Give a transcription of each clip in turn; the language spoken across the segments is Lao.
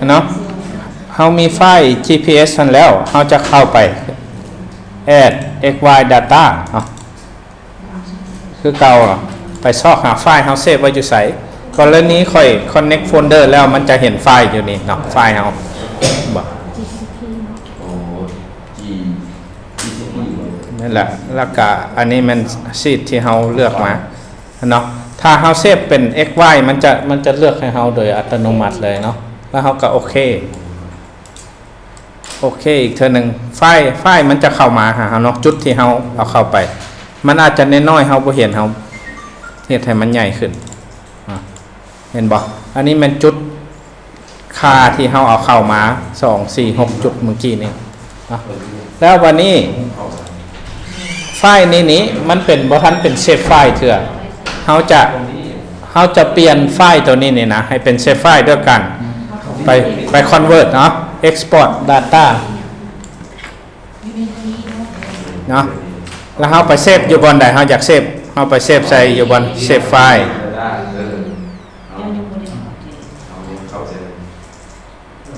ເນາະ ເຮົາມີໄຟລ໌ ຈີພີເອັສ ຫັ້ນແລ້ວ ເຮົາຈະເຂົ້າໄປ ແອັດ ເອັກວາຍ ດາຕ້າ ເນາະ ຄືເກົ່າ ໄປຊອກຫາໄຟລ໌ເຮົາເຊບໄວ້ຢູ່ໃສ. ກໍລະນີຂ້ອຍ connect folder ແລ້ວ ມັນຈະເຫັນໄຟລ໌ຢູ່ນີ້ເນາະ ໄຟລ໌ເຮົາ ບໍ່ ນັ້ນແຫຼະ ແລ້ວກະອັນນີ້ແມ່ນຊີດທີ່ເຮົາເລືອກມາເນາະ. ຖ້າເຮົາເຊບເປັນ ເອັກວາຍ ມັນຈະ ມັນຈະເລືອກໃຫ້ເຮົາໂດຍອັດຕະໂນມັດເລີຍເນາະ ແລ້ວເຮົາກະໂອເຄ ໂອເຄອີກເທື່ອໜຶ່ງ ໄຟລ໌ ໄຟລ໌ມັນຈະເຂົ້າມາຫາເຮົາເນາະ ຈຸດທີ່ເຮົາເອົາເຂົ້າໄປ ມັນອາດຈະນ້ອຍໆ ເຮົາບໍ່ເຫັນ ເຮົາເຮັດໃຫ້ມັນໃຫຍ່ຂຶ້ນ ອາ ເຫັນບໍ່? ອັນນີ້ແມ່ນຈຸດຄ່າທີ່ເຮົາເອົາເຂົ້າມາ ສອງ ສີ່ ຫົກ ຈຸດມື້ກີ້ນີ້ເນາະ. ແລ້ວບາດນີ້ ໄຟລ໌ນີ້ນີ້ ມັນເປັນ ບໍ່ທັນເປັນເຊບໄຟລ໌ເທື່ອ ເຮົາຈະ ເຮົາຈະປ່ຽນໄຟລ໌ໂຕນີ້ນີ້ນະ ໃຫ້ເປັນເຊບໄຟລ໌ດ້ວຍການໄປ ໄປ convert ເນາະ export data ເນາະ ແລ້ວເຮົາໄປເຊບຢູ່ບ່ອນໃດເຮົາຢາກເຊບ ເຮົາໄປເຊບໃສ່ຢູ່ບ່ອນເຊບໄຟລ໌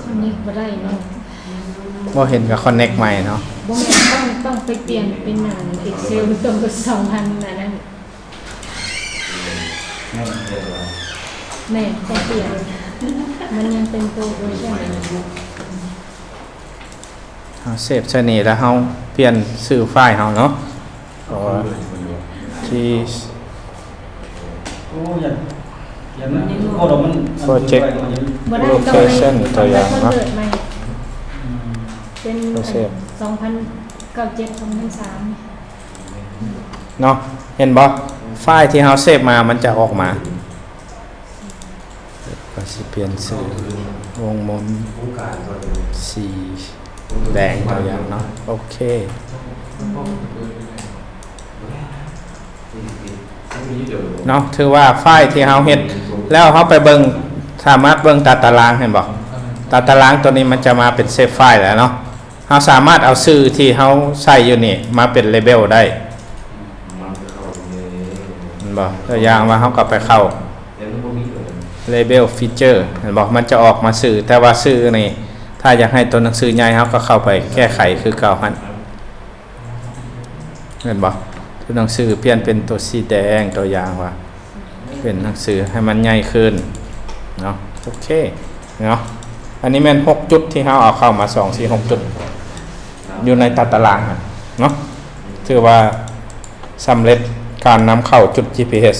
connect ບໍ່ໄດ້ເນາະ ບໍ່ເຫັນກໍ connect ໃໝ່ເນາະ ບໍ່ແມ່ນ ຕ້ອງ ຕ້ອງໄປປ່ຽນເປັນອັນ Excel ຕ້ອງໄປສອງພັນອັນນັ້ນ ແມ່ນ ຕ້ອງປ່ຽນ ມັນຍັງເປັນໂຕເວີຊັນອັນນັ້ນ. ເຮົາເຊບໃສ່ນີ້ ແລ້ວເຮົາປ່ຽນຊື່ໄຟລ໌ເຮົາເນາະ ທີ່ ໂອ້ ຢ້ານ ຢ້ານມັນ ໂອ້ ດອກມັນ project location ຕົວຢ່າງເນາະ ເປັນສອງພັນເກົ້າ ເຈັດ ສອງພັນສາມ ເນາະ ເຫັນບໍ່? ໄຟລ໌ທີ່ເຮົາເຊບມາ ມັນຈະອອກມາ ກໍຊິປ່ຽນຊື່ວົງມົນສີແດງຕົວຢ່າງເນາະ ໂອເຄເນາະ ຖືວ່າໄຟລ໌ທີ່ເຮົາເຮັດແລ້ວ ເຮົາໄປເບິ່ງ ສາມາດເບິ່ງຕາຕະລາງ ເຫັນບໍ່? ຕາຕະລາງຕົວນີ້ມັນຈະມາເປັນເຊບໄຟລ໌ແລ້ວເນາະ ເຮົາສາມາດເອົາຊື່ທີ່ເຮົາໃສ່ຢູ່ນີ້ມາເປັນ label ໄດ້ ແມ່ນບໍ່? ຕົວຢ່າງວ່າເຮົາກໍໄປເຂົ້າ label feature ເຫັນບໍ່? ມັນຈະອອກມາຊື່ ແຕ່ວ່າຊື່ນີ້ ຖ້າຢາກໃຫ້ຕົວໜັງສືໃຫຍ່ ເຮົາກໍເຂົ້າໄປແກ້ໄຂຄືເກົ່າຫັ້ນ ແມ່ນບໍ່? ຕົວໜັງສືປ່ຽນເປັນຕົວສີແດງ ຕົວຢ່າງວ່າ ເປັນໜັງສືໃຫ້ມັນໃຫຍ່ຂຶ້ນເນາະ ໂອເຄເນາະ ອັນນີ້ແມ່ນຫົກຈຸດທີ່ເຮົາເອົາເຂົ້າມາ ສອງ ສີ່ ຫົກ ຈຸດ ຢູ່ໃນຕາຕະລາງເນາະ ຖືວ່າສຳເລັດການນຳເຂົ້າຈຸດ ຈີພີເອັສ